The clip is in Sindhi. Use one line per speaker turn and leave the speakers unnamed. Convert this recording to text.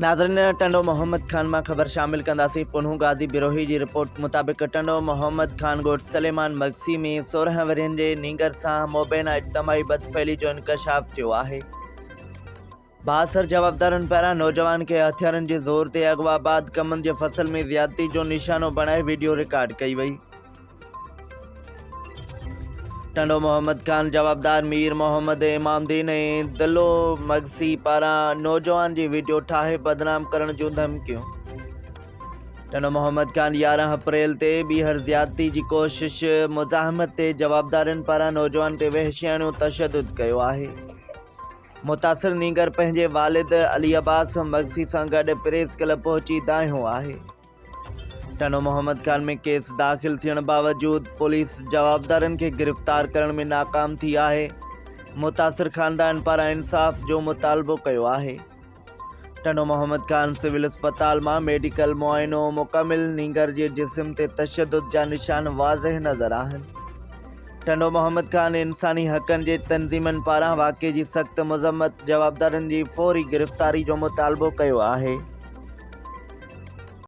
ناظرين ٽنڊو محمد خان مان خبر شامل ڪنداسين پنهون غازي بروهي جي رپورٽ مطابق ٽنڊو محمد خان ڳوٺ سليمان مگسي ۾ 16 ورهين جي نينگر سان مبينا اجتماعي بدفعلي جو انڪشاف ٿيو آهي. بااثر جوابدارن پاران نوجوان کي هٿيارن جي زور تي اغوا بعد ڪمند جي فصل ۾ زيادتي جو نشانو بڻائي وڊيو رڪارڊ ڪئي وئي. ٽنڊو محمد خان جوابدار مير محمد امام الدين ۽ دلو مگسي پاران نوجوان جي وڊيو ٺاهي بدنام ڪرڻ جون ڌمڪيون. ٽنڊو محمد خان 11 اپريل تي ٻيهر زيادتي جي ڪوشش، مزاحمت تي جوابدارن پاران نوجوان تي وحشياڻو تشدد ڪيو آهي. متاثر نينگر پنهنجي والد علي عباس مگسي سان گڏ پريس ڪلب پهچي دانهيو آهي. ٽنڊو محمد خان ۾ ڪيس داخل ٿيڻ باوجود پوليس جوابدارن کي گرفتار ڪرڻ ۾ ناڪام ٿي آهي، متاثر خاندان پاران انصاف جو مطالبو ڪيو آهي. ٽنڊو محمد خان سول اسپتال مان ميڊيڪل معائنو مڪمل، نينگر جي جسم تي تشدد جا نشان واضح نظر آهن. ٽنڊو محمد خان انساني حقن جي تنظيمن پاران واقعي جي سخت مذمت، جوابدارن جي فوري گرفتاري جو مطالبو ڪيو آهي.